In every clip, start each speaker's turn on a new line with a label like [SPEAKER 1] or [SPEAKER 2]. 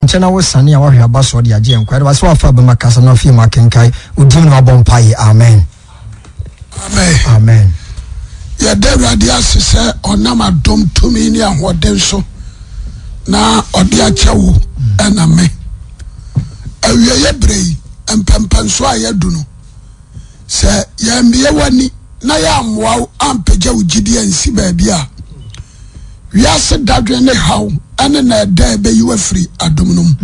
[SPEAKER 1] Nkyɛ na wo sane a wahwɛ aba soɔ de agye yɛn nkwa. Yɛda wo ase sɛ woafa abam akasa na afei mu akenkan wo din na wabɔ mpaeɛ. Amen.
[SPEAKER 2] Amen.
[SPEAKER 1] Amen.
[SPEAKER 2] Yɛda Awurade ase sɛ ɔnam adom tumi ne ahoɔden so na ɔde akyɛ wo ɛna me. Awieeɛ berɛ yi, mpɛmpɛnso a yɛadu no, sɛ yɛmmie w'ani na yɛammoa wo ampagya wo gyidi ansi baabi a, wiase dadwen ne haw ne nnɛɛdɛɛ bɛyi wo afiri adom no mu.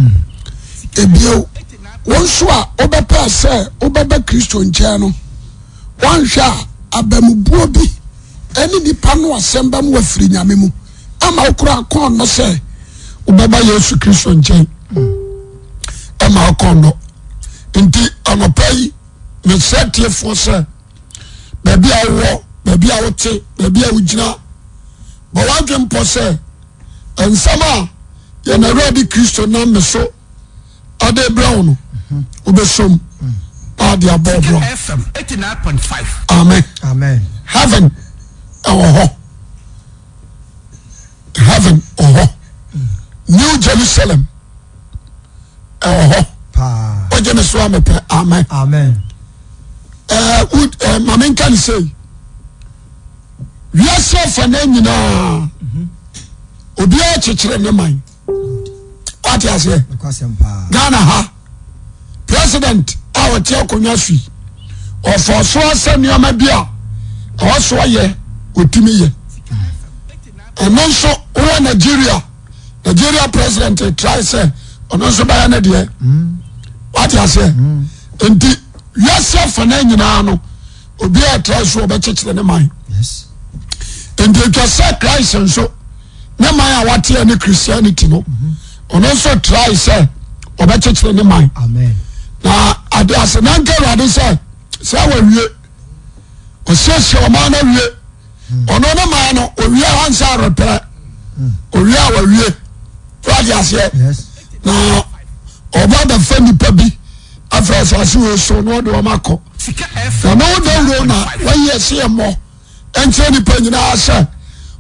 [SPEAKER 2] Ebio, wo nso a wobɛpɛɛ sɛ wobɛba Kristo nkyɛn no, woanhwɛ a abamubuo bi ne nipa no asɛm bɛma wafiri Nyame mu ama wo koraa kɔn no sɛ wobɛba Yesu Kristo nkyɛn ɛma wo kɔn no. Nti anɔpa yi mesrɛ tiefoɔ sɛ baabi a wowɔ, baabi a wote, baabi a wogyina, bɔ w'adwene mpɔ sɛ nsɛm a yɛn Awurade Kristo nam me so ade brɛ wo no wobɛsom na ade abɔ ɔbra. Amen. Heaven ɛwɔ hɔ. Heaven wɔ hɔ. New Jerusalem ɛwɔ hɔ. Wogye me so a mepɛ amen.
[SPEAKER 1] Amen.
[SPEAKER 2] Ɛɛ maame nka ne sei. Wiase afa no nyinaa obiara kyekyere ne man. Wate aseɛ? Ghana ha president a ɔte akonnwa so yi ɔfɔ so asɛ nneɛma bi a ɛwɔ so ɔyɛ ɔtumi yɛ. Ɛno nso wowɔ Nigeria Nigeria president try sɛ ɔno nso bɛyɛ ne deɛ. Wate aseɛ? Nti wiase afa no nyinaa no obiara try so ɔbɛkyekyere ne man. Nti atwa sɛ Christ nso ne man a wateɛ ne Christianity no ɔno nso try sɛ ɔbɛkyekyere ne man. Na ade ase na nka Awurade sɛ sɛ wawie ɔsiesie ɔman no awie ɔno ne man no owie a ɔnsa arepɛ owie a wawie wade aseɛ na ɔba bɛfa nipa bi afei asase wei so na ɔde wɔn akɔ na ne wo dawuro na wayi ɛse yɛ mmɔ nkyerɛ nipa nyinaa sɛ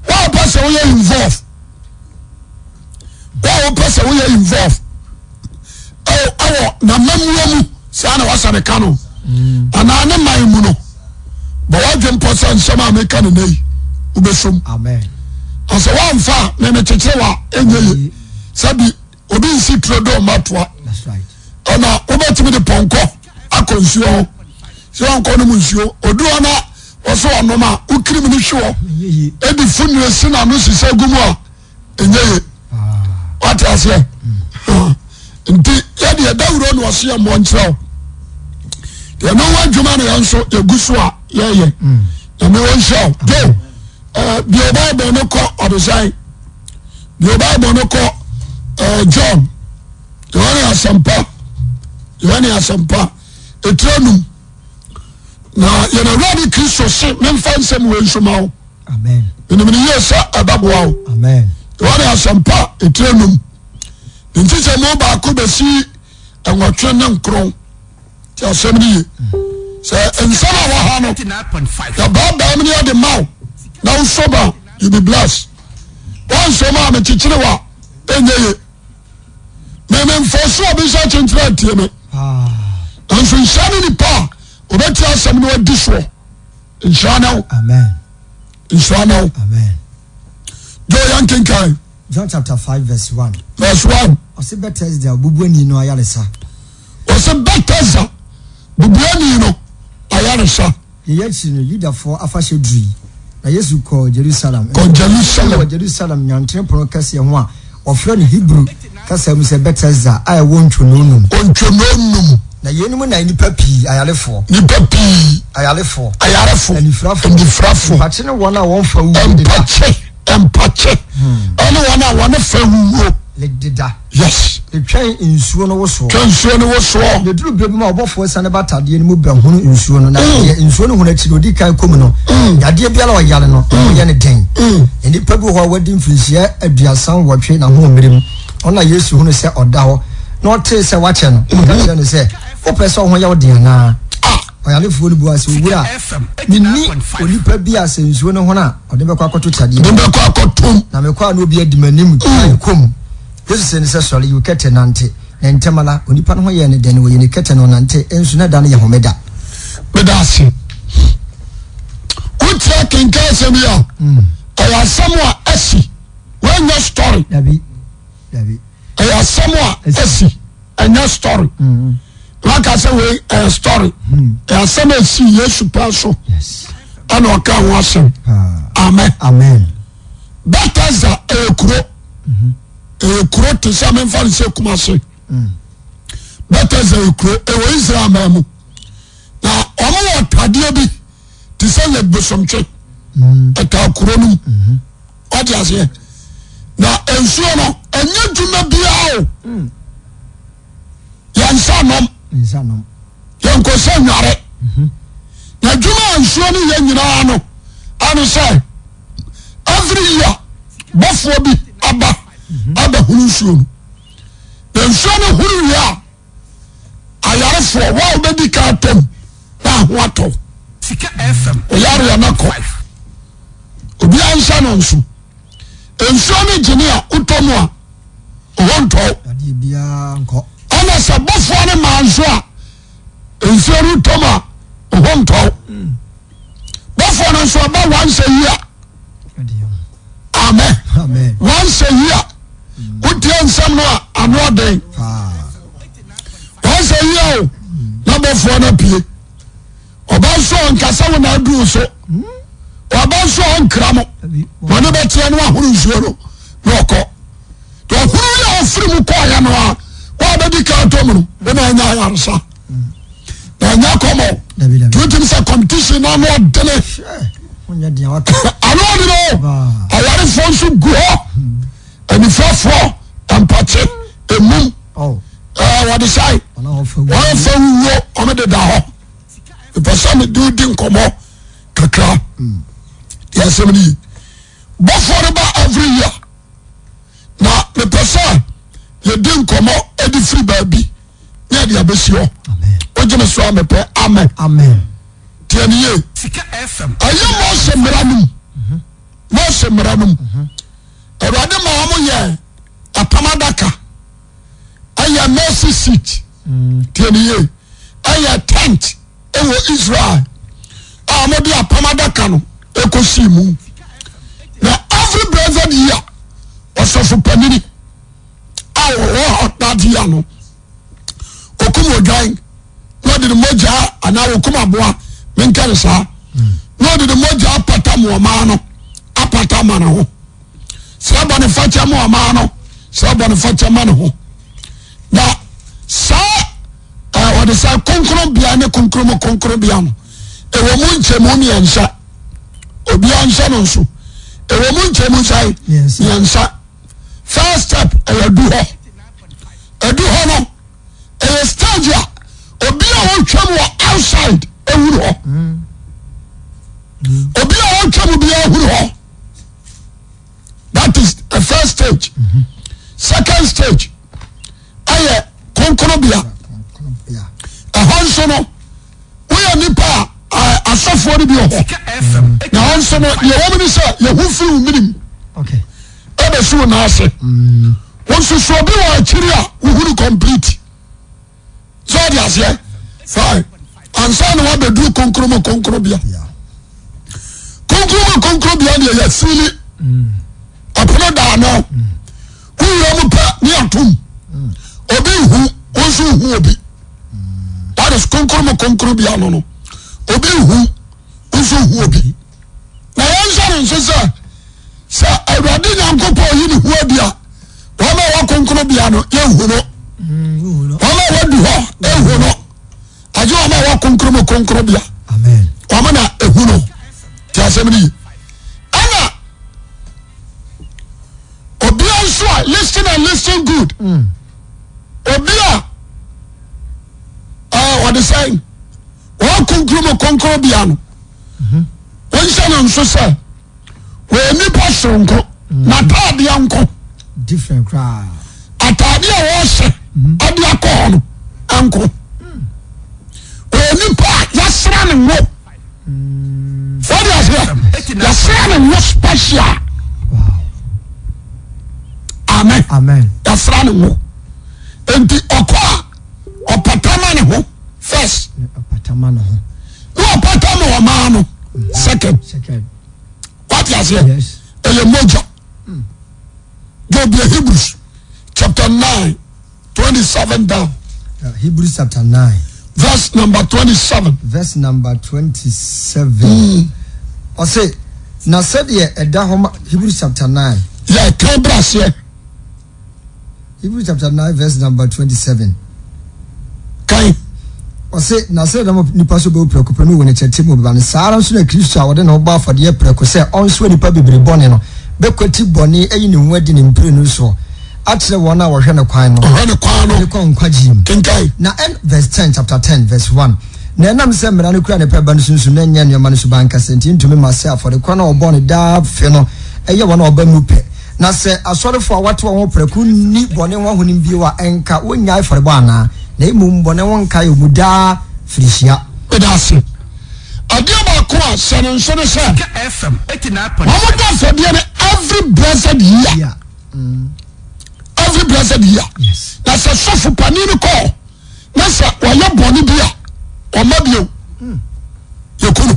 [SPEAKER 2] wɔn a wɔpɛ sɛ woyɛ involve wɔn a wɔpɛ sɛ woyɛ involve ɛwɔ n'amammuo mu saa na wasa ne ka no mm. anaa ne man mu no bɔ wadwe mpɔ sɛ nsɛm a meka ne nɛ yi wobɛsom na sɛ woamfa a memekyekyere wa ɛnyɛ ye sɛbi obi nsi turo dɛ ɔmatoa ɛna wobɛtumi de pɔnkɔ akɔ nsuo ho sɛ ɔnkɔ nom nsuo odu hɔ na wɔsɛ ɔnom a wokirim no hwe hɔ ɛde funire si n'ano sisɛ gu mu a ɛnyɛ ye wate aseɛ nti yɛde ɛdawuro na ɔse yɛ mmɔ nkyerɛ wo deɛ no ho adwuma na yɛn nso yɛgu so a yɛyɛ nyame wɔnhyira wo jo deɛ bible no kɔ ɔde sɛn deɛ bible no kɔ John Yohane asɛmpa Yohane asɛmpa ɛtira num na yɛn awurade Kristo se memfa nsɛm wei nso ma wo menim ne yie sɛ ɛbɛboa wo Yohane asɛmpa ɛtira num ne nkyekyɛ mu baako bɛsi nwɔtwe ne nkron Ti asɛm no ye. Sɛ nsɛm a wɔha no yɛbaabaa mu ne yɛde ma wo na wosɔ ba you be blessed. Wɔnsɔ mu a mekyekyere wa ɛnyɛ ye. Mememfɔ so obi sɛ kyenkyere atie me. Nanso nhyira ne nipa a ɔbɛtie asɛm no adi soɔ. Nhyira ne wo. Nhyira ne wo. Joe yɛnkenkan.
[SPEAKER 1] John chapter 5 verse 1.
[SPEAKER 2] Verse 1.
[SPEAKER 1] Ɔse Bethesda obubuani no ayaresa.
[SPEAKER 2] Ɔse Bethesda bubuani no ayaresa.
[SPEAKER 1] Yei akyiri no, Yudafoɔ afahyɛ durui, na Yesu kɔɔ Jerusalem.
[SPEAKER 2] Kɔ Jerusalem.
[SPEAKER 1] Wɔ Jerusalem nyantere pono kɛseɛ ho a wɔfrɛ no Hebri kasa mu sɛ Betesda a ɛwɔ ntwonoo num.
[SPEAKER 2] Ntwonoo num.
[SPEAKER 1] Na yeinom na nnipa pii, ayarefoɔ.
[SPEAKER 2] Nnipa pii.
[SPEAKER 1] Ayarefoɔ.
[SPEAKER 2] Ayarefoɔ.
[SPEAKER 1] Anifirafoɔ.
[SPEAKER 2] Anifirafoɔ.
[SPEAKER 1] Mpakye ne wɔn a wɔn fa wuwuo deda.
[SPEAKER 2] Mpakye, mpakye. Ɛne wɔn a wɔn fa wuwuo.
[SPEAKER 1] Ne deda.
[SPEAKER 2] Yes.
[SPEAKER 1] Twɛn nsuo no wosoɔ.
[SPEAKER 2] Twɛn nsuo no wosoɔ.
[SPEAKER 1] Na ɛduru berɛ bi mu a ɔbɔfoɔ siane ba tadeɛ no mu bɛhono nsuo no, na deɛ nsuo no hono akyi no ɔdi kan kɔ mu no, yadeɛ biara a ɔyare no, ɛho yɛ no den. Na nnipa bi wɔ hɔ a wɔadi mfirinhyia 38 n'ahoɔmmerɛ mu. Ɔno na Yesu hunu sɛ ɔda hɔ, na ɔtee sɛ wakyɛ no, ɔka kyerɛɛ no sɛ, Wopɛ sɛ wo ho yɛ wo den anaa? Ɔyarefoɔ no buaa sɛ, Owura, menni onipa bi a sɛ nsuo no hono a, ɔde me bɛkɔ akɔto tadeɛ mu. Na mekɔ a na obi adi m'anim kan kɔ mu. Yesu see no sɛ, Sɔre, yi wo kɛtɛ nante. Na ntɛm ara, onipa no ho yɛɛ no den, na ɔyii ne kɛtɛ na ɔnantee, nso na da no yɛ homeda.
[SPEAKER 2] Meda ase. Wotia kenkan asɛm yi a, ɛyɛ asɛm a asi. Woanyɛ story.
[SPEAKER 1] Dabi, dabi.
[SPEAKER 2] Ɛyɛ asɛm a asi, ɛnyɛ story. Waka sɛ wei ɛyɛ story. Ɛyɛ asɛm a esi Yesu pɛn so. Ɛna ɔka ho asɛm. Amen.
[SPEAKER 1] Amen.
[SPEAKER 2] Bethesda ɛyɛ kuro. Ɛyɛ kuro te sɛ memfa no sɛ Kumasi. Bethesda yɛ kuro ɛwɔ Israel man mu. Na wɔn wɔ tadeɛ bi te sɛ Lake Bosomtwe. Ɛtaa kuro no mu. Wate aseɛ? Na nsuo no ɛnyɛ dwuma biara o. Yɛnsa nom. Yɛnkɔsɛ nware. Na dwuma a nsuo no yɛ nyinaa no ɛne sɛ every year bɔfoɔ bi aba abɛhunu nsuo no. Na nsuo no hunu wie a ayarefoɔ wo a wobɛdi ka atɔm na aho atɔ oyareɛ no kɔ obiara nhyɛ no nso nsuo no gyene a wotɔ mu a ɔhɔ ntɔ ɛna sɛ bɔfoɔ no maa nso a nsuo no tɔ mu a ɔhɔ ntɔ bɔfoɔ no nso ɔba once a year amen once a year wotie nsɛm no a ano ɔden once a year o na bɔfoɔ no apue ɔba nso ɔnkasa wo na aduru so ɔba nso ɔnkra mo wɔne bɛteɛ no ahoro nsuo no na ɔkɔ ɔhoro yɛ ɔfiri mu kɔɔyɛ no a wɔabɛdi ka atɔ mu no wona anya ayaresa na ɛnyɛ kɔmɔ tuntun sɛ competition na ano ɔdene ano ɔdene o awarefoɔ nso gu hɔ anifirafoɔ mpakye emum ɛɛ wɔde sae wɔn fa wuwo wɔn deda hɔ ìpɛ sɛ mi di di nkɔmɔ kakra yɛ asɛm ni yi bɔfoɔ no ba every year na mepɛ sɛ yɛdi nkɔmɔ ɛde firi baabi. ne ɛde abɛsi hɔ wogye me so a mepɛ amen
[SPEAKER 1] amen
[SPEAKER 2] tiɛ ne yie ɛyɛ Mose mmara no mu mhm. Mose mmara no mu mhm. Awurade ma wɔn yɛ apam adaka ɛyɛ mercy seat mm. tiɛ ne yie ɛyɛ tent ɛwɔ Israel a wɔde apam adaka no ɛkɔsi mu na every blessed year ɔsɔfo panini a ɔwɔ hɔ that year no okum odwan na ɔde ne mogya anaa okum aboa menka ne saa na ɔde ne mogya apata mu ɔmaa no apata ma ne ho sɛ bɔ ne fakyɛ mu ɔmaa no sɛ bɔ ne fakyɛ ma ne ho na saa ɔde sɛ kronkron bea ne kronkron mu kronkron bea no ɛwɔ mu nkyɛmu mmiɛnsa obiara nhyɛ no nso ɛwɔ mu nkyɛmu nsa mmiɛnsa. First step ɛyɛ adu hɔ. Adu hɔ no ɛyɛ stage a obi a ɔretwam wɔ outside ehuru hɔ. Obi a ɔretwam bi ehuru hɔ. That is the first stage. Second stage ɛyɛ konkonobea. Ɛhɔ nso no. Woyɛ nipa a asɔfoɔ no bi wɔ hɔ na wɔn nso no deɛ wɔn ni sɛ yɛho firi wo minim ɛbɛsi wo nan ase mm. wɔn nso so obi wɔ akyiri a wohunu complete sɛ ɔde aseɛ fine ansa na wabɛduru konkro mu konkro bea konkro mu konkro bea deɛ yɛsili mm. ɔpono daa no mm. wowura mu pɛ ne atom obi hu wɔn nso hu obi. That is kronkron mu kronkron bia no no. Obi hu nso hu obi. Na yɛn nsa no nso sɛ sɛ Awurade Nyankopɔn yi ne ho adi a wɔn a wɔwɔ kronkron bia no yɛnhu no. Wɔn a wɔadu hɔ ehu no. Agye wɔn a wɔwɔ kronkron mu kronkron bia. Wɔn na ehu no. Ti asɛm no yi. Ɛna obia nso a listen and listen good. Mm. Obi a ɔde sɛn wɔn kronkron mu kronkron bea no mhm. wɔnhyɛ no nso sɛ wɔyɛ nipa soronko mhm. na ataadeɛ nko ataadeɛ a wɔhyɛ mhm. ɛde akɔ hɔ no nko wɔyɛ nipa a yɛasra ne ngo wɔde aseɛ yɛasra ne ngo special amen.
[SPEAKER 1] Amen.
[SPEAKER 2] ne ho. Nti ɔkɔ a ɔpata ma ne ho first.
[SPEAKER 1] Ɔpata ma ne ho.
[SPEAKER 2] Na ɔpata ma ɔmaa no second. Wate aseɛ? Ɛyɛ mogya. Go be Hebrews chapter 9 27 down.
[SPEAKER 1] Hebrews chapter 9.
[SPEAKER 2] Verse number 27.
[SPEAKER 1] Verse number 27. Ɔse, na sɛdeɛ ɛda hɔ ma Hebrews chapter 9.
[SPEAKER 2] Yɛ kan bra aseɛ.
[SPEAKER 1] Hebrews chapter 9 verse number 27.
[SPEAKER 2] Kan.
[SPEAKER 1] Ɔse, na sɛ dɛm nipa so bɛwu prɛko pɛ no wɔ ne kyerɛkyerɛ mu bɛba no, saa ara nso na Kristo a ɔde ne ho bɔ afɔdeɛ prɛko sɛ ɔnsoa nnipa bebree bɔne no, bɛkwati bɔne ayi ne ho adi ne mprenu soɔ akyerɛ wɔn a wɔhwɛ no kwan no.
[SPEAKER 2] Ɔhwɛ no kwan no.
[SPEAKER 1] De kɔ nkwagyeɛ mu.
[SPEAKER 2] Kenkan.
[SPEAKER 1] Na ɛn, verse 10, chapter 10, verse 1. Na ɛnam sɛ mmara no kura ne pɛ ba no sunsum na ɛnyɛ nneɛma no suban ankasa nti, entumi mma sɛ afɔre korɔ no a wɔbɔ no daa afe no yɛ wɔn a wɔba mu pɛ. Na sɛ asɔrefo a wɔatew wɔn ho prɛko nni bɔne ho ahonim bio a, ɛnka wonnyae afɔrebɔ anaa? Na mmom bɔne ho nkae wɔ mu daa firihyia.
[SPEAKER 2] Meda ase. Adeɛ baako a hyɛ no nso ne sɛ, wɔbɔ afɔdeɛ no every blessed year. Every blessed year. Na sɛ sɔfo panin no kɔɔ na sɛ wɔyɛ bɔne bi a, ɔma bio. Yɛku no.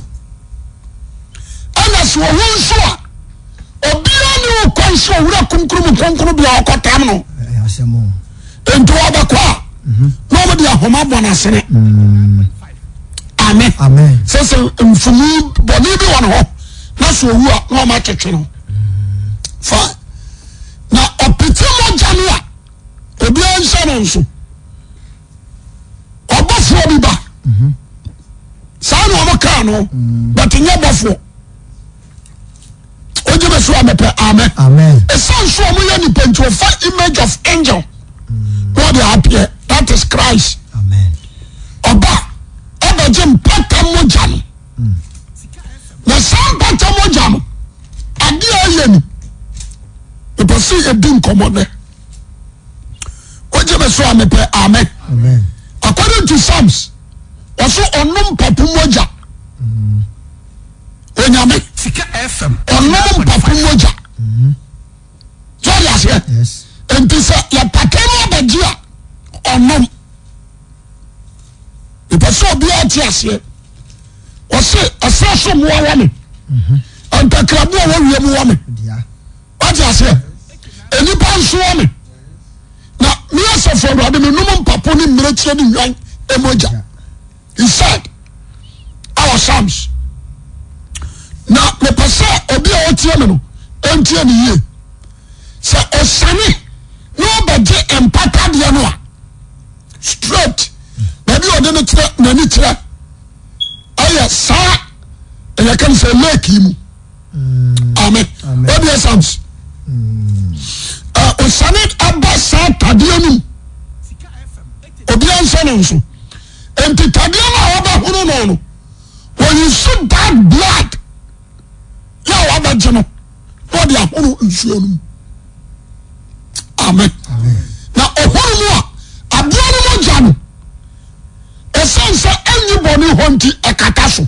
[SPEAKER 2] Ɛna sɛ ɔwu nso a, obiara ne wo kwan sɛ owura kronkron mu kronkron bia ɔkɔtam no. Nti wɔbɛkɔ a mhm. na wɔde ahoma bɔ n'asene. Mm. Amen. Sɛ sɛ mfumu bɔne bi wɔ ne hɔ na sɛ owu a na wɔn atwetwe no. Mm. Fine. Na ɔpete mogya no a obiara nhyɛ no nso. Ɔbɔfoɔ bi ba. Mhm. Saa na wɔn kaa no. Mm. But nyɛ bɔfoɔ. Ogye me so a mepɛ amen.
[SPEAKER 1] Amen.
[SPEAKER 2] Ɛsan so wɔn yɛ nipa nti wɔfa image of angel. Na wɔde appear that is Christ.
[SPEAKER 1] Amen.
[SPEAKER 2] Ɔba ɛbɛgye mpata mogya no. Na saa mpata mogya no adeɛ a ɛyɛ ni. Mepɛ sɛ yɛdi nkɔmmɔ nɛ. Ogye me so a mepɛ amen.
[SPEAKER 1] Amen.
[SPEAKER 2] According to Psalms, wɔso ɔnom mpapo mogya. Onyame. Ɔnom mpapo mogya. So ɔde aseɛ. Nti sɛ yɛpata no abɛgye a ɔnom. Mepɛ sɛ obiara te aseɛ. Ɔse ɛsɛ so mmoa wɔ me. Ntakraboa wɔ wiem wɔ me. Wate aseɛ? Nnipa nso wɔ me. Na me asafo awurade menom mpapo ne mmirekyie ne nnwan mogya. He said, our Psalms. Na mepɛ sɛ obi a ɔtie me no ɛntie ne yie. Sɛ ɔsane na ɔbɛgye mpatadeɛ no a straight baabi a ɔde no kyerɛ n'ani kyerɛ ɛyɛ saa ɛyɛ kan sɛ lake yi mu. Amen. Ɔdeɛ Psalms. Ɔsane aba saa tadeɛ no mu. Obiara nhyɛ no nso. Nti tadeɛ no a wɔbɛhono no no, wɔyi so that blood yɛ a wɔabɛgye no na wɔde ahono nsuo no mu. Amen. Na ɔhono mu a, aboa no mogya no, ɛsiane sɛ ɛnyi bɔne hɔ nti ɛkata so.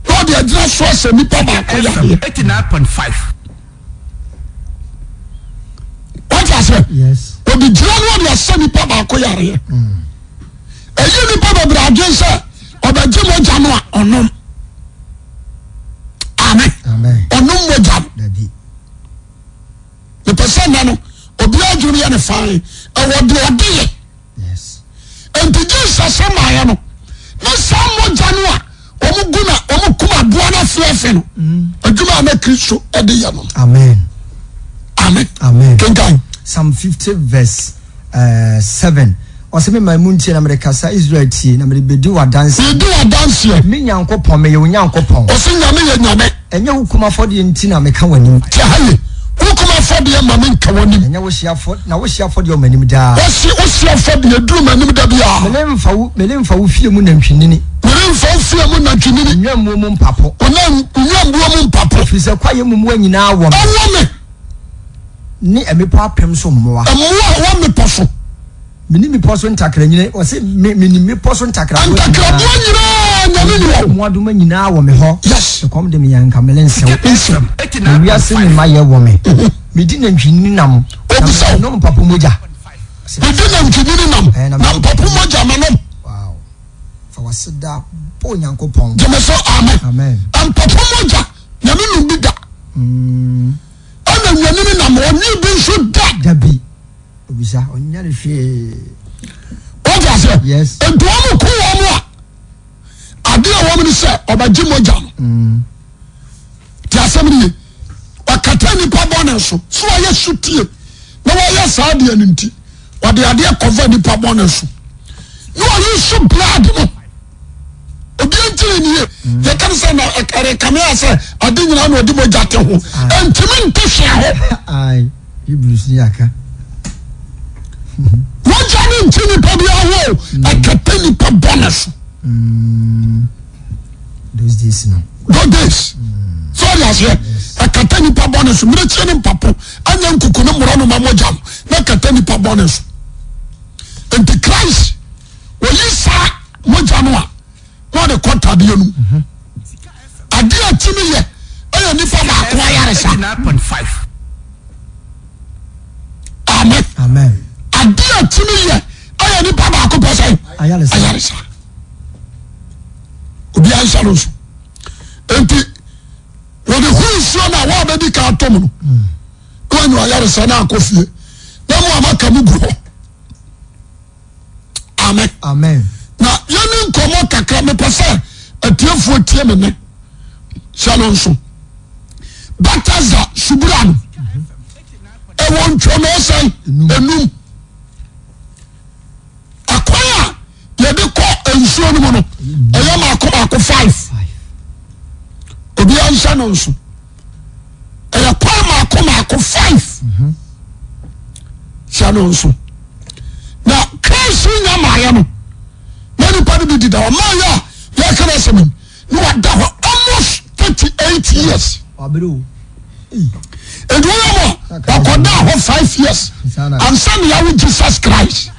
[SPEAKER 2] Na ɔde agyina so asɛ nipa baako yadeɛ. Wate aseɛ? Ɔde gyina no ɔde asɛ nipa baako yareɛ. Ɛyi nipa bebree adwene sɛ ɔbɛgye mogya no a ɔnom. Amen. Ɔnom mogya no. Mepɛ sɛ nna no obiara adwene yɛ ne fan ɛwɔ deɛ ɔde yɛ. Nti Jesus maayɛ no ne saa mogya no a wɔn gu na wɔn kum aboa no afeafe no mm. adwuma a na Kristo de yɛ no.
[SPEAKER 1] Amen.
[SPEAKER 2] Amen.
[SPEAKER 1] Amen.
[SPEAKER 2] Kenkan.
[SPEAKER 1] Psalm 50 verse 7. Ɔsɛ me man mu ntie na mede kasa Israel tie na mede bedi w'adanseɛ.
[SPEAKER 2] Medi w'adanseɛ.
[SPEAKER 1] Me Nyankopɔn meyɛ wo Nyankopɔn.
[SPEAKER 2] Ɔsɛ Nyame yɛ Nyame.
[SPEAKER 1] Ɛnyɛ wo kum afɔdeɛ nti na meka w'anim.
[SPEAKER 2] Tie ha ye. Wo kum afɔdeɛ ma me nka w'anim.
[SPEAKER 1] Ɛnyɛ wo hye afɔ na wo hye afɔdeɛ wɔ m'anim daa.
[SPEAKER 2] Wɔsi wo hye afɔdeɛ duru m'anim da biara.
[SPEAKER 1] Meremfa wo meremfa wo fie mu nantwinini.
[SPEAKER 2] Meremfa wo fie mu nantwinini.
[SPEAKER 1] Nnwammuo mu mpapo.
[SPEAKER 2] Nnwammuo mu mpapo.
[SPEAKER 1] Ɛfiri sɛ kwaeɛ mu mmoa nyinaa wɔ me.
[SPEAKER 2] Ɛwɔ me.
[SPEAKER 1] Ne mmepɔ apem so mmoa.
[SPEAKER 2] Mmoa a ɛwɔ mmepɔ so.
[SPEAKER 1] Menim mmepɔ so ntakra nyina, ɔse me menim mmepɔ so ntakraboa nyinaa.
[SPEAKER 2] Ntakraboa nyinaa nyame ni hɔ.
[SPEAKER 1] Mmoadoma nyinaa wɔ me hɔ.
[SPEAKER 2] Yes.
[SPEAKER 1] Ɛkɔm de me yɛ nka mele nsew.
[SPEAKER 2] Nsew.
[SPEAKER 1] Na wiase ne ma yɛ wɔ me. Medi nantwinini nam.
[SPEAKER 2] Obisa o.
[SPEAKER 1] Nom mpapo mogya.
[SPEAKER 2] Medi nantwinini nam
[SPEAKER 1] Eh, na
[SPEAKER 2] na mpapo mogya menom.
[SPEAKER 1] Wow. Fa w'aseda bɔ Onyankopɔn.
[SPEAKER 2] Gyeme so amen.
[SPEAKER 1] Amen.
[SPEAKER 2] Mpapo mogya nyame nom bi da. Ɛna nwanini nam ɔnye bi nso da.
[SPEAKER 1] Dabi. Obisa ɔnyɛ ne hwee.
[SPEAKER 2] Wọ́n ti aseɛ.
[SPEAKER 1] Yes.
[SPEAKER 2] Nti wɔn ko wɔn a adeɛ a wɔn ni sɛ ɔbɛgye mogya no. Ti asɛm ni ye. Ɔkata nipa bɔne so so wɔyɛ sotie na wɔyɛ saa adeɛ no nti wɔde adeɛ kɔva nipa bɔne so na wɔyi so blood no. Obi ntiri ni ye. Yɛka no sɛ na ɛrekame a sɛ ade nyinaa na ɔde mogya te ho. Ntumi nte hwee ho.
[SPEAKER 1] Aye. Hebrews ni aka.
[SPEAKER 2] Mogya no nti nipa bi aho ɛkata nipa bɔne so.
[SPEAKER 1] Those days no.
[SPEAKER 2] Those days. So ɔde aseɛ ɛkata nipa bɔne so mmirekyie ne mpapo anya nkuku ne mmorɔnoma mogya no na ɛkata nipa bɔne so. Nti Christ oyi saa mogya no a na ɔde kɔ tadeɛ no mu. Adeɛ a tumi yɛ ɛyɛ nipa baako ayaresa. Amen.
[SPEAKER 1] Amen.
[SPEAKER 2] Adeɛ a tumi yɛ ɛyɛ nipa baako pɛ sɛ
[SPEAKER 1] Ayaresa.
[SPEAKER 2] ayaresa. Obi ansa no nso. Nti wɔde hu nsuo no a wɔabɛdi ka atom no na wɔanya ayaresa na akɔ fie na mo a maka mo gu hɔ. Amen.
[SPEAKER 1] Amen.
[SPEAKER 2] Na yɛni nkɔmmɔ kakra mepɛ sɛ atiefoɔ tie me nne hyɛ no nso. Bethesda subura no ɛwɔ ntwonoo sɛn enum. Akwan a yɛde kɔ nsuo no mu no ɛyɛ mako mako five. Obiara nhyɛ no nso. Ɛyɛ kwan mako mako five. Hyɛ no nso. Na Christ nya maayɛ no na nipa no bi dida hɔ maayɛ a yɛka no asɛm yi na wada hɔ almost 38 years. Nti woyɛ mɔ ɔkɔda hɔ five years ansa na yɛawo Jesus Christ.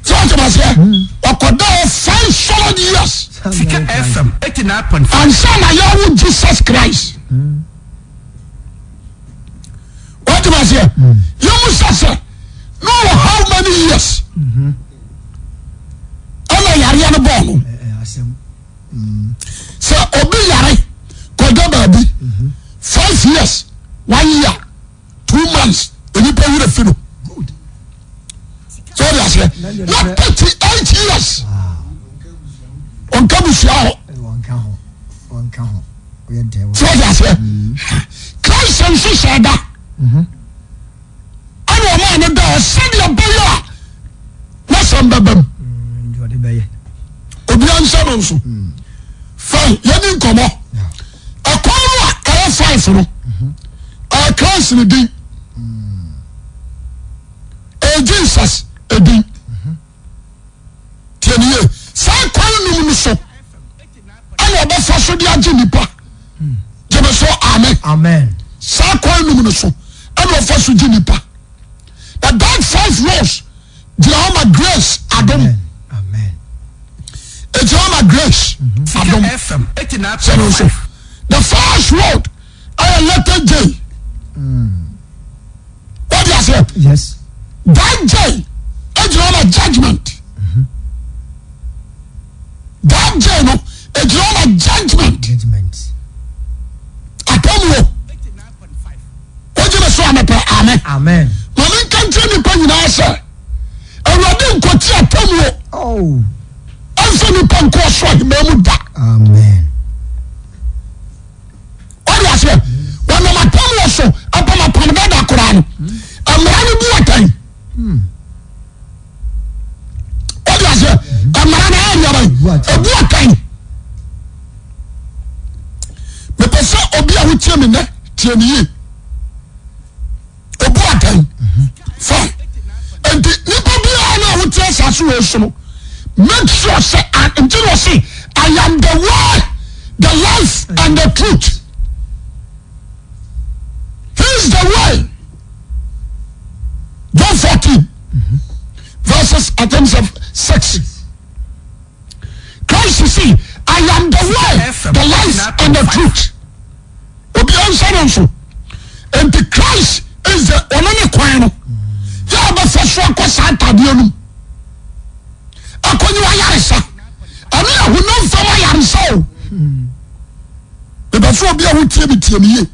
[SPEAKER 2] Sɛ ɔte ma seɛ ɔkɔda hɔ five solid years.
[SPEAKER 3] Sika FM 89.5.
[SPEAKER 2] Ansa na yɛawo Jesus Christ. Ɔte ma seɛ yɛmu sɛ sɛ na ɔwɔ how many years ɛna yareɛ no bɔɔ no. Sɛ obi yare kɔda baabi 5 years, one year, 2 months, onipa werɛ fi no sɛ ɔde aseɛ na 38 years ɔnka busua hɔ sɛ ɔde aseɛ. Christ nso hyɛ da ɛna ɔmaa no da hɔ sɛdeɛ ɛbɛyɛ a n'asɛm bɛba mu. Obia nhyɛ no nso. Fine, yɛni nkɔmmɔ. Ɛkwan no a ɛyɛ five no ɛyɛ Christ ne din, ɛyɛ Jesus edin. Tiɛ ne yie, saa kwan num no so ɛna ɔbɛfa so de agye nipa. Gyeme so amen.
[SPEAKER 1] Amen.
[SPEAKER 2] Saa kwan num no so ɛna ɔfa so gye nipa. Na that five laws gyina hɔ ma grace adom.
[SPEAKER 1] Amen.
[SPEAKER 2] Egyina hɔ ma grace adom.
[SPEAKER 3] FM
[SPEAKER 2] Sɛ no nso
[SPEAKER 3] 89.5.
[SPEAKER 2] the first road ɛyɛ letter J. Wọ́n di aseɛ.
[SPEAKER 1] Yes.
[SPEAKER 2] That J egyina hɔ ma judgement. That J no egyina hɔ ma judgement.
[SPEAKER 1] Judgment.
[SPEAKER 2] Atemmuo. Wogye me so anɔpɛ amen.
[SPEAKER 1] Amen.
[SPEAKER 2] Ma menka nkyerɛ nnipa nyinaa sɛ Awurade nkɔti atemmuo
[SPEAKER 1] Oh.
[SPEAKER 2] ɛmfa nnipa nkɔ ɔsoro ahemman mu da.
[SPEAKER 1] Amen.
[SPEAKER 2] Wode aseɛ wɔnam atemmuo so apam apam dada koraa no mmara no bu atɛn. Wode aseɛ mmara no ayɛ nneɛma ebu atɛn. Mepɛ sɛ obi a wotie me nnɛ tie me yie. Obu atɛn fine nti nipa biara na wote asase wɔ so no make sure sɛ nti na ɔse I am the way, the life and the truth. He is the way. John 14 verses I think 6. Christ say I am the way, the life and the truth. no nso. Nti Christ is the ɔno ne kwan no. Yɛ a ɔbɛfa so akɔ saa atadeɛ no mu. Akɔnyi wayaresa. Ɛno yɛ honam fam ayaresa o. Mepɛ sɛ obi a wotie me tie me yie.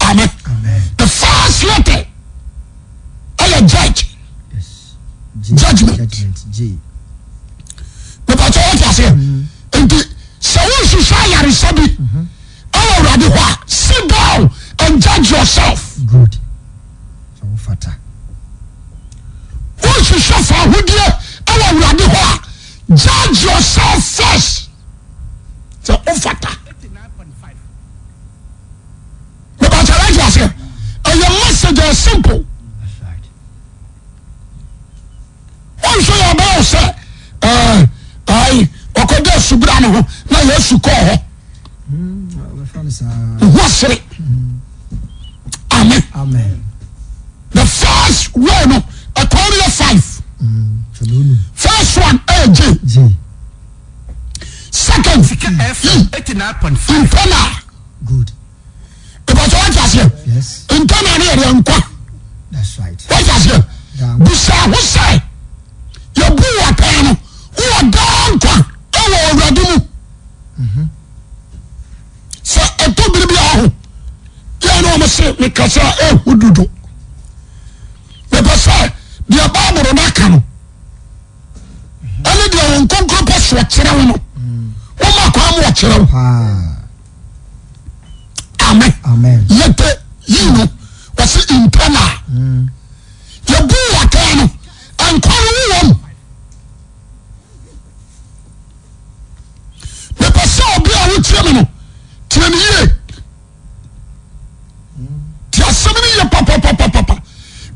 [SPEAKER 2] Amen. The first letter ɛyɛ judge. Judgment. Mepɛ sɛ wɔte aseɛ. Nti sɛ wohwehwɛ ayaresa bi ɛwɔ Awurade hɔ a, sit down and judge yourself.
[SPEAKER 1] Good. Sɛ wofata.
[SPEAKER 2] Wohwehwɛ fahodie ɛwɔ Awurade hɔ a, judge yourself first. Sɛ wofata. Mepɛ sɛ wɔte aseɛ. Ɛyɛ message ɛyɛ simple.
[SPEAKER 1] That's right.
[SPEAKER 2] Wɔnhwɛ yɛ ɔbɛyɛ wo sɛ ɛɛ ayi ɔkɔda asubura no ho na Yesu kɔɔ hɔ. Ho asere. Amen.
[SPEAKER 1] Amen.
[SPEAKER 2] The first way no ɛkwan no yɛ five. First one ɛyɛ J.
[SPEAKER 1] J.
[SPEAKER 2] Second
[SPEAKER 3] Sika FM
[SPEAKER 2] E.
[SPEAKER 3] 89.5.
[SPEAKER 2] Internal.
[SPEAKER 1] Good.
[SPEAKER 2] Ìbàtí wọ́n ti aseɛ.
[SPEAKER 1] Yes.
[SPEAKER 2] Internal no yɛ deɛ nkwa.
[SPEAKER 1] That's right.
[SPEAKER 2] Wọ́n ti aseɛ.
[SPEAKER 1] Daa.
[SPEAKER 2] Bisa ho sɛ yɛbu wɔ atɛn no wowɔ daa nkwa ɛwɔ Awurade mu. Sɛ ɛtɔ bere bi aho yɛn na wɔn se mekasa ehu dodo. Mepɛ sɛ deɛ Bible no aka no ɛne deɛ wɔn nkonkron pɛ so ɔkyerɛ wo no wɔma kwan ma ɔkyerɛ wo.
[SPEAKER 1] Paa.
[SPEAKER 2] Amen.
[SPEAKER 1] Amen.
[SPEAKER 2] Yɛte yi no wɔsi internal. Yɛbu wɔ atɛn no nkwa no wowɔ mu. Mepɛ sɛ obi a wotie me no tie me yie. Tie asɛm no yie papapapapa.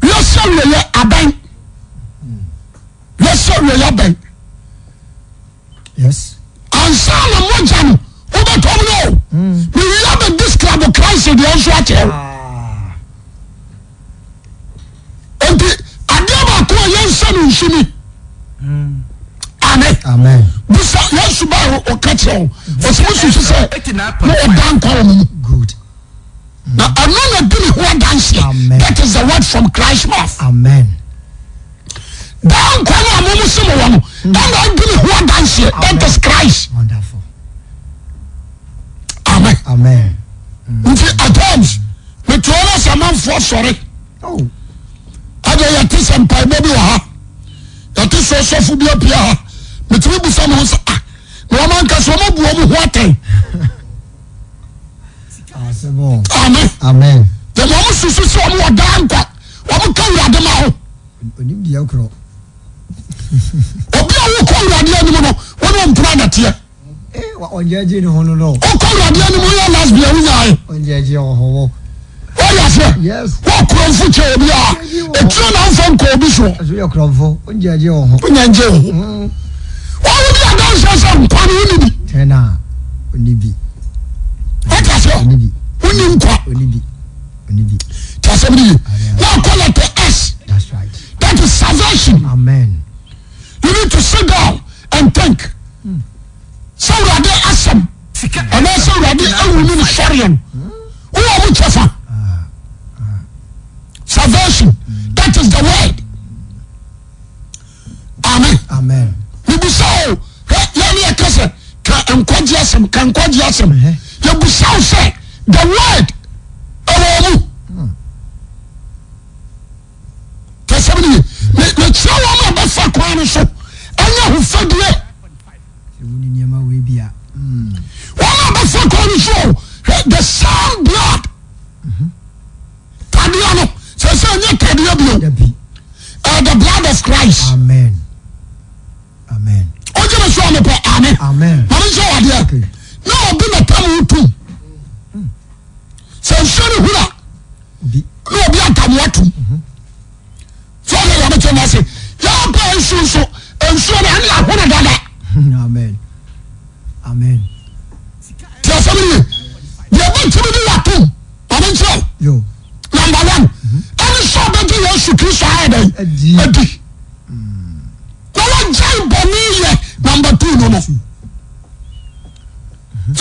[SPEAKER 2] Wiase awieɛ abɛn. Wiase awieɛ abɛn.
[SPEAKER 1] Yes.
[SPEAKER 2] Ansa na mogya no wobɛtɔ mu no. Mewia bɛ describe Christ deɛ nso akyerɛ wo.
[SPEAKER 1] Ah.
[SPEAKER 2] Nti adeɛ baako a yɛnsa no nsu ni. Amen.
[SPEAKER 1] Amen.
[SPEAKER 2] Bisa Yesu ba a ɔka kyerɛ wo. Ɔsɛ mo susu sɛ na ɔda nkwa wɔ mo mu.
[SPEAKER 1] Good.
[SPEAKER 2] Na ɔno na di ne ho adanseɛ.
[SPEAKER 1] Amen.
[SPEAKER 2] That is the word from Christ mouth.
[SPEAKER 1] Amen.
[SPEAKER 2] Daa nkwa no a mo mo se mo wɔ no, ɛna adi ne ho adanseɛ. That is Christ.
[SPEAKER 1] Wonderful.
[SPEAKER 2] Amen.
[SPEAKER 1] Amen.
[SPEAKER 2] Nti at times, metuo no sɛ amanfoɔ sɔre.
[SPEAKER 1] Oh.
[SPEAKER 2] Ɛdeɛ yɛte sɛ mpaebɔ bi wɔ ha. Yɛte sɛ ɔsɔfo bi apia ha. Metumi bisa me ho sɛ ah, na wɔn ankasa wɔn abu wɔn ho atɛn.
[SPEAKER 1] Asɛmɔ.
[SPEAKER 2] Amen.
[SPEAKER 1] Amen.
[SPEAKER 2] Yɛn wɔn susu sɛ wɔn wɔ daa nkwa. Wɔn ka Awurade ma ho.
[SPEAKER 1] Onim deɛ korɔ.
[SPEAKER 2] Obi a wokɔ Awurade anim no, wɔn wɔn mpena nɛteɛ.
[SPEAKER 1] Eh, ɔngyɛgye ne ho no no.
[SPEAKER 2] Wokɔ Awurade anim woyɛ lesbian wonyae.
[SPEAKER 1] Ɔngyɛgye ɔho wɔ.
[SPEAKER 2] Wɔyɛ aseɛ.
[SPEAKER 1] Yes.
[SPEAKER 2] Wɔ kurɔmfo kyɛ obi a etire na nfa nkɔ obi soɔ.
[SPEAKER 1] Ɛso yɛ kurɔmfo ɔngyɛgye ɔho.
[SPEAKER 2] Wonyɛngye wo ho. Wɔn wo di adanseɛ sɛ nkwa no wonni bi.
[SPEAKER 1] Kyɛ na onni bi.
[SPEAKER 2] Wɔte aseɛ.
[SPEAKER 1] Onni bi.
[SPEAKER 2] Wonni nkwa.
[SPEAKER 1] Onni bi. Onni bi.
[SPEAKER 2] Te asɛm no ye. Na akɔ letter S.
[SPEAKER 1] That's right.
[SPEAKER 2] That is salvation.
[SPEAKER 1] Amen.
[SPEAKER 2] You need to sit down and think. Sɛ Awurade asɛm anaasɛ Awurade awu ne ne sɔreɛ no, wowɔ mo kyɛfa. Salvation, that is the word. Amen.
[SPEAKER 1] Amen.
[SPEAKER 2] Mebisa o, hwɛ yɛn ne yɛka sɛ ka nkwagye asɛm, ka nkwagye asɛm. Yɛbisa wo sɛ the word ɛwɔ mu. Kɛsɛm no ye. Me mekyerɛ wɔn a bɛfa kwan no so ɛnyɛ ahofadie. Wɔn a bɛfa kwan no so o, hwɛ the same blood. Tadeɛ no sɛ sɛ ɛnyɛ tadeɛ bio. Uh, the blood of Christ.
[SPEAKER 1] Amen. Amen.
[SPEAKER 2] Ogye me so a mepɛ amen.
[SPEAKER 1] Amen.
[SPEAKER 2] Maame nhyɛ wɔ adeɛ. Na obi na tam wo tum. Sɛ nsuo no hura. Na obi atam watum. So ɔde yɛ bɛkyɛ n'ase. Yɛ pɛ nsuo nso nsuo no ɛne ahono dada.
[SPEAKER 1] Amen. Amen.
[SPEAKER 2] Tí a sɛm ni deɛ bɛtumi de watom maame nkyerɛ
[SPEAKER 1] Yo.
[SPEAKER 2] number one ɛne sɛ ɔbɛgye Yesu Kristo ayɛ dɛn
[SPEAKER 1] Adi.
[SPEAKER 2] adi na wagyae bɔne yɛ number two no no so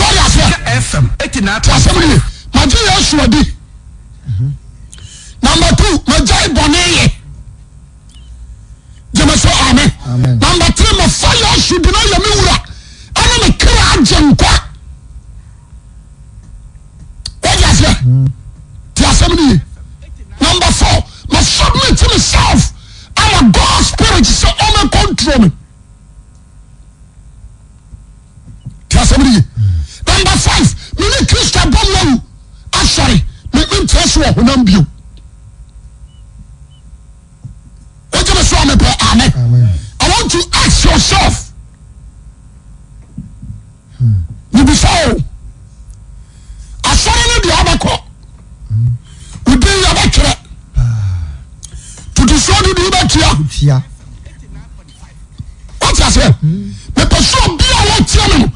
[SPEAKER 2] ɔde aseɛ
[SPEAKER 3] FM 89.5.
[SPEAKER 2] tí a sɛm ni magye. Yesu adi. Number 2, magyae bɔne yɛ. Gyeme so amen. Number 3, mafa Yesu di na yɛ me wura ɛne me kra agye nkwa. Wọ́n aseɛ ti asɛm ni yie. Number 4, ma submit myself ama God spirit sɛ ɔmɛ control me. Ti asɛm ni yie. Number 5, me ne Kristo abɔ mu awu asɔre me nkyerɛ so wɔ honam bio. Wọ́n mi so amepɛ amen. I want to ask yourself. Mebisa o, asɔre no deɛ wobɛkɔ, wo din yɛbɛtwerɛ, tutusuo dudu wobɛtua. Wote aseɛ? Mepɛ sɛ obi a wɔtie me no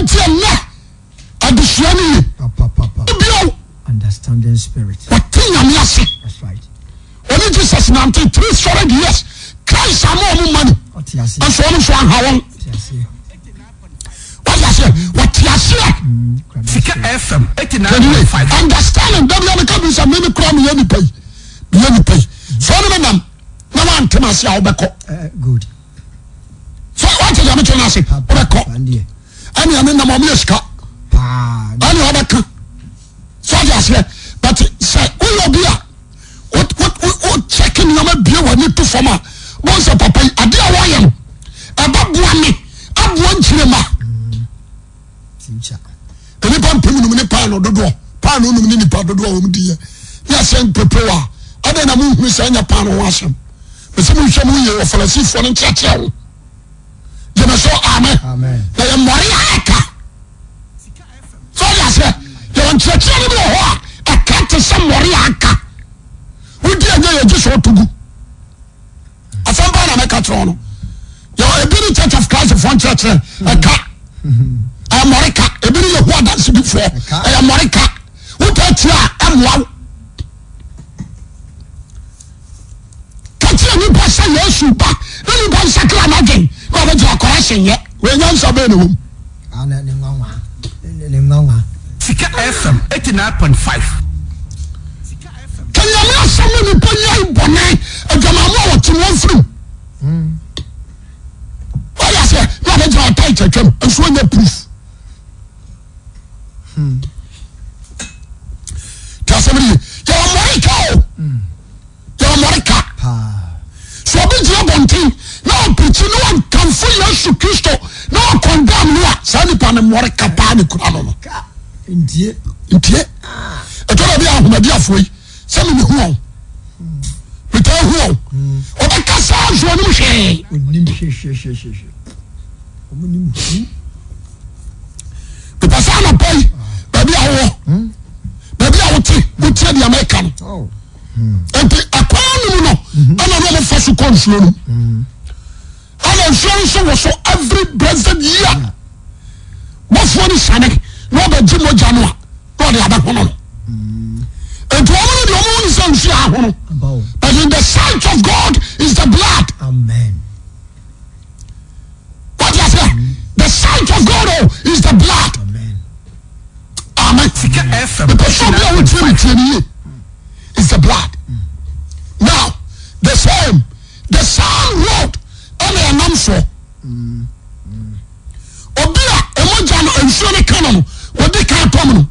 [SPEAKER 2] nti ɛnɛ adesua no ye. Bio, wɔte Nyame ase. Ɔne Jesus nante 300 years. Christ ama ɔmo money. Nso ɔmo nso anha wɔn. Wọ́n ase wɔte aseɛ.
[SPEAKER 3] Sika FM 89.5.
[SPEAKER 2] Understanding dabi a meka bi sɛ mímí kura mi yɛ nipa yi mi yɛ nipa yi sɛ ɔne mi nam na wa ntɛm ase a ɔbɛkɔ.
[SPEAKER 1] Eh, good.
[SPEAKER 2] Sɛ wọ́n ti deɛ mi kyerɛ n'ase ɔbɛkɔ ɛni ɛni nam ɔmo yɛ sika ɛni ɔbɛka sɛ ɔde aseɛ but sɛ woyɛ obi a. wo check nneɛma bie w'ani to fam a wọ́n sɛ papa yi adeɛ a wɔyɛ no ɛbɛboa me aboa nkyerɛ ma nnipa 5,000 ne paano dodoɔ paano num ne nipa dodoɔ a wɔn di yɛ ne asɛn pepe wa ɛdɛn na mo nhunu sɛ ɛnyɛ paano ho asɛm bɛsɛ mo nhwɛ mo yie wɔ Farisifoɔ no nkyerɛkyerɛ ho gyeme so amen na yɛ mmɔre a ɛka sɛ ɔde aseɛ yɛwɔ nkyerɛkyerɛ no bi wɔ hɔ a ɛka te sɛ mmɔre a aka wodi ɛnyɛ yɛgye sɛ ɔto gu asɛm paa na mɛka kyerɛ no yɛwɔ ebi ne Church of Christ foɔ nkyerɛkyerɛ ɛka ɛyɛ mmɔre ka ebi ne Yehowa Adansidifoɔ ɛyɛ mmɔre ka wotɔ tia a ɛmmoa wo Ka kyerɛ nipa sɛ Yesu ba na nipa nsakra n'adwen na ɔbɛgye akɔra hyɛ nyɛ. Wei nyansa bɛn na ɛwɔ mu?
[SPEAKER 1] Ah, ne ne nwanwa. Ne nwanwa.
[SPEAKER 3] Sika FM 89.5.
[SPEAKER 2] Ka Nyame asɛm na nipa nyae bɔne adwamammɔ a wɔte wɔn firim. Wɔyɛ aseɛ na ɔbɛgyina ɔtae kyɛtwam nso ɔnyɛ proof. Tí a sɛm ni yɛ wɔ mɔrika o. Yɛ wɔ mɔrika. Sɛ obi gyina bɔnten na ɔpirikyi na ɔnkamfo Yesu Kristo na ɔkɔndam no a saa nipa no mɔrika paa ne kura no no.
[SPEAKER 1] Ntie.
[SPEAKER 2] Ntie. Ɛtɔ da bi a ahomadiafoɔ yi sɛ me mehu wɔn. Metaa hu wɔn. Ɔbɛka saa nso ɔnim hwee.
[SPEAKER 1] Onim hwehwehwehwehwɛ. Wɔn nim hu.
[SPEAKER 2] Mepɛ sɛ anɔpa yi baabi a wowɔ baabi a wote wotie deɛ meka no
[SPEAKER 1] Oh.
[SPEAKER 2] nti ɛkwan no mu no ɛna na wɔfa so kɔ nsuo no mu ɛna nsuo no nso wɔ so every blessed year bɔfoɔ no sane na ɔbɛgye mogya no a na ɔde abɛhono no nti wɔn no deɛ wɔn hu sɛ nsuo ahono but in the sight of God is the blood.
[SPEAKER 1] Amen.
[SPEAKER 2] What you say? The sight of God oh, is the blood.
[SPEAKER 1] Amen.
[SPEAKER 2] Amen.
[SPEAKER 3] Sika FM.
[SPEAKER 2] The person bi a wotie me tie me yie is the blood. Now the same road ɛna ɛnam soɔ. Obi a ɛmogya no nsuo no ka no no wɔde ka atɔm no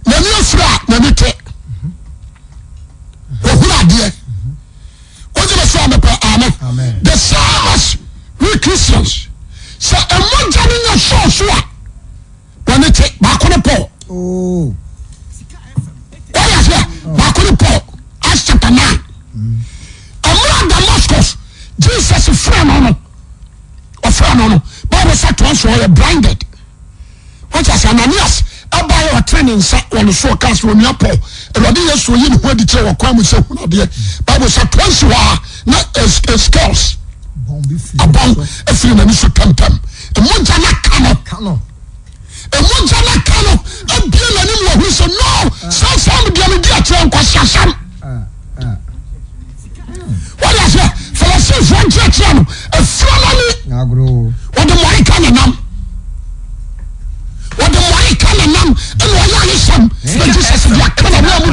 [SPEAKER 2] n'ani afiri a n'ani te. Wɔhunu adeɛ. Wogye me so a mepɛ amen. The same as we Christians. Sɛ ɛmogya no nya sɔɔ so a wɔne te baako ne Paul.
[SPEAKER 1] Oh.
[SPEAKER 2] Wɔyɛ aseɛ baako ne Paul Acts chapter 9. Ɛmmerɛ Damascus Jesus frɛ no no ɔfrɛ no no Bible sɛ toa so ɔyɛ blinded. Wọ́n kyerɛ sɛ Ananias ɛbaeɛ ɔtene ne nsa wɔ ne so ɔkaa sɛ onua Paul Awurade Yesu oyi ne ho adi kyerɛ wɔ kwan mu sɛ hunu adeɛ. Bible sɛ toa nsi hɔ a na scales abɔn afiri n'ani so tɛmtɛm. Mogya no aka no. Mogya no aka no abie n'anim wɔ hunu sɛ no saa saa deɛ medi akyerɛ nkwaseasɛm. Wọ́n yà sẹ́ Farisifoɔ nkyerɛkyerɛ no efura n'ani. Wɔde mmɔreka na nam. Wɔde mmɔreka na nam ɛna ɔyɛ ayesɛm na Jesus de aka na wɔn a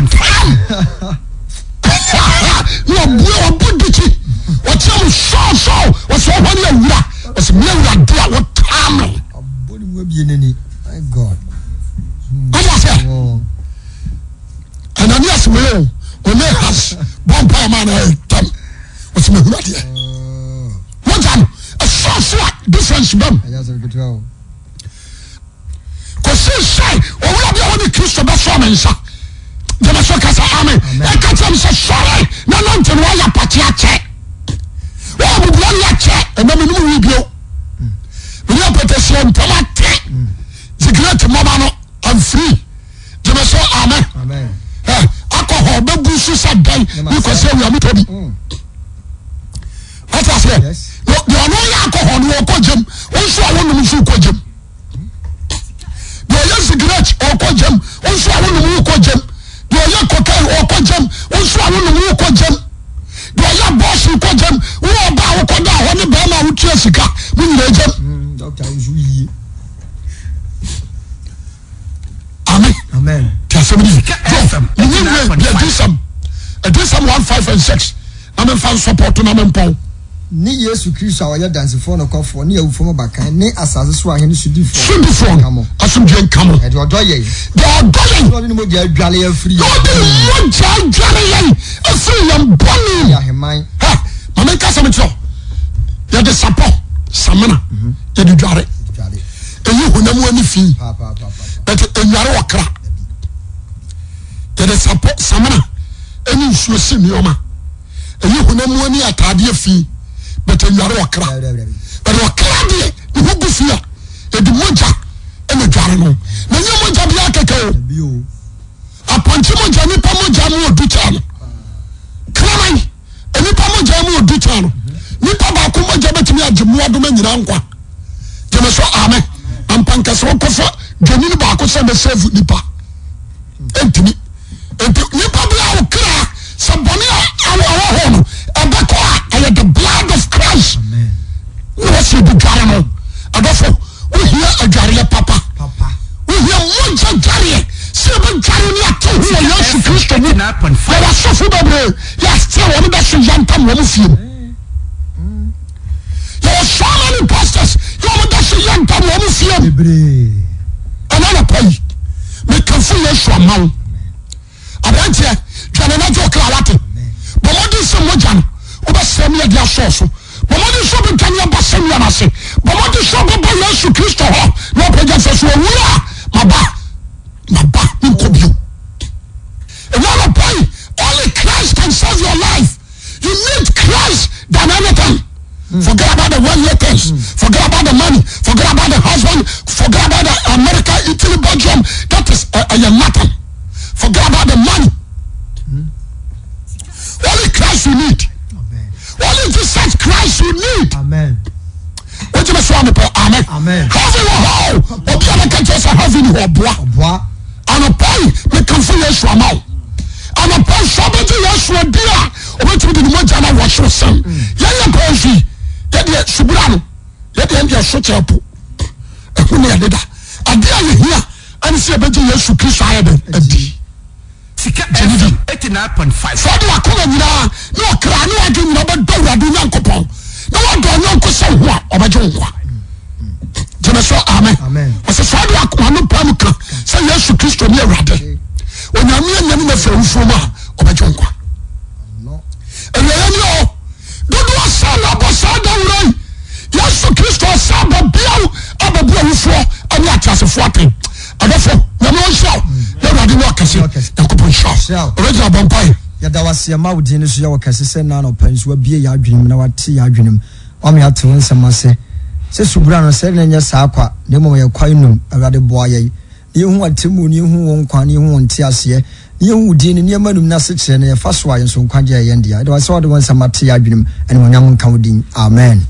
[SPEAKER 2] o ɔne has bɔ mpa ama na ɛyɛ tam ɔsɛ mahunu adeɛ mogya no ɛsɔ so a difference bam kɔsi sɛ owura bi a wɔne Kristo bɛsɔ me nsa gyama so kasa amen ɛka kyerɛ me sɛ sɔre na nante no wayɛ apakye akyɛ wɔyɛ bubua ne akyɛ ɛna menom wi bio mene apɛtɛsiɛ ntam ate sigaret mmɔba no I'm free gyeme so amen alcohol bɛgu so sɛ dɛn ne kɔsi awia metɔ bi wate aseɛ deɛ ɔno yɛ alcohol no ɔkɔ gyam wo nso a wonom nso wokɔ gyam deɛ ɔyɛ sigaret ɔkɔ gyam wo nso a wonom wokɔ gyam deɛ ɔyɛ cocaine ɔkɔ gyam wo nso a wonom wokɔ gyam deɛ ɔyɛ abortion kɔ gyam wo ɔba a wokɔ da hɔ ne bɛrima a wotua sika mo nyinaa gyam. Amen. Ti asɛm ni. Menye nwie bi adisɛm. Adisɛm 1 5 and 6. Na memfa nsɔpɔto na mempɔn.
[SPEAKER 1] Ne Yesu Kristo a ɔyɛ dansefoɔ nokwafoɔ ne awufoɔ mu abakan ne asase so ahene sodifoɔ
[SPEAKER 2] sodifoɔ
[SPEAKER 1] nka mo.
[SPEAKER 2] Asomdwoeɛ nka mo.
[SPEAKER 1] Na deɛ ɔdɔ yɛn.
[SPEAKER 2] Deɛ ɔdɔ yɛn.
[SPEAKER 1] Na ɔde ne mogya adware yɛn afiri yɛn.
[SPEAKER 2] Na ɔde ne mogya adware yɛn afiri yɛn bɔne mu.
[SPEAKER 1] Yɛ aheman.
[SPEAKER 2] Ha, ma menka asɛm nkyerɛ wo. Yɛde sapɔ, samina, yɛde dware. Ɛyi honam ani fi. But enware ɔkra. Yɛde sapɔ, samina, ɛne nsuo si nneɛma. Ɛyi honam mu ani ataadeɛ fi. But enware ɔkra. But ɔkra deɛ, ne ho gu fi a, yɛde mogya ɛna dware no. Na nyɛ mogya biara kɛkɛ o. Apɔnkye mogya, nipa mogya mu ɔdu kyɛn no. Kraman. Nnipa mogya mu ɔdu kyɛn no. Nipa baako mogya bɛtumi agye mmoadoma nyinaa nkwa. Gyeme so amen. Ampa nkɛsɛ wɔkɔfa dwanini baako sɛ bɛsɛvu nipa. Ɛntumi. Nti nipa bi a ɔkra sɛ bɔne a ɛwɔ hɔ no ɛbɛkɔ a ɛyɛ the blood of Christ. Na wɔsi ebi dware no. Adɔfo wohia adwareɛ papa. Wohia mogya dwareɛ sɛ yɛbɛdware ne ate ho wɔ Yesu Kristo mu. Yɛwɔ asɔfo bebree yɛ still wɔn da so yantam wɔn fie mu. Yɛwɔ so many pastors yɛ wɔn da so yantam wɔn fie mu. Ɛna anɔpa yi mekamfo Yesu ama wo. Aberanteɛ dwane na gye ɔkra wate. Bɔ mmɔden sɛ mogya no wobɛsrɛ me adi asɔɔ so. Bɔ mmɔden sɛ wobɛdwane aba sɛnnua no ase. Bɔ mmɔden sɛ wobɛba Yesu Kristo hɔ na wapagya sɛ so owura maba maba menkɔ bio. Ɛnyɛ anɔpa yi only Christ can save your life. You need Christ than anything. Forget about the worldly things. Forget about the money. Forget about the husband. Forget about the America, Italy, Belgium. That is uh, uh, nothing. Forget about the money. Only Christ you need.
[SPEAKER 1] Amen.
[SPEAKER 2] Only Jesus Christ you need.
[SPEAKER 1] Amen.
[SPEAKER 2] Wọ́n mi sọ àmì amen.
[SPEAKER 1] Amen.
[SPEAKER 2] Heaven wɔ hɔ o. Obi a bɛka kyerɛ sɛ heaven wɔ ɔboa.
[SPEAKER 1] Ɔboa.
[SPEAKER 2] Anɔpa yi mekamfo Yesu ama wo. Anɔpa yi sɛ ɔbɛgye Yesu adi a ɔbɛtumi de ne mogya no awɔhyew sɛm. Yɛnyɛ pɛn so yi yɛdeɛ subura no yɛdeɛ ɛndeɛ so kyerɛ po ɛho ne yɛde da. Adeɛ a yɛhia ɛne sɛ yɛbɛgye Yesu Kristo ayɛ dɛn adi.
[SPEAKER 3] Sika
[SPEAKER 2] Gye ne di.
[SPEAKER 3] FM 89.5.
[SPEAKER 2] Sɛ wode w'akoma nyinaa ne ɔkra ne w'adwene nyinaa bɛdɔ Awurade Onyankopɔn na woadɔ ɔyɔnko sɛ wo ho a, ɔbɛgye wo nkwa. Gyeme so amen. Ɔsɛ sɛ wode w'akoma no pa mu ka sɛ Yesu Kristo ne Awurade, Onyame anyane no afiri awufoɔ mu a, ɔbɛgye wo nkwa. Awieɛ ni o, dodoɔ sɛ na abɔ saa dawuro yi, Yesu Kristo ɔsɛ aba bio abɛbu awufoɔ ne ateasefoɔ atɛn. Adɔfo, Nyame ɔnhyira wo na Awurade nyɛ ɔkɛse. Nyankopɔn nhyira wo. Original bɔ mpaeɛ.
[SPEAKER 1] Yɛda wo ase, yɛma wo din no so yɛ wo kɛse sɛ nnɛ anɔpa yi nso woabue yɛn adwene mu na woate yɛn adwene mu. Woama yɛate wo nsɛm ase. Sɛ subura no, sɛ na ɛnyɛ saa kwa, na mmom ɛyɛ kwae num. Awurade boa yɛn na yɛnhu w'atemmuo, na yɛnhu wo nkwa, na yɛnhu wo nteaseɛ, na yɛnhu wo din ne nneɛma num no asekyerɛ, na yɛfa so a yɛn nso nkwagyeɛ yɛ yɛn dea. Yɛda wo ase sɛ wode wo nsɛm ate yɛn adwene mu. Animuonyam nka wo din. Amen.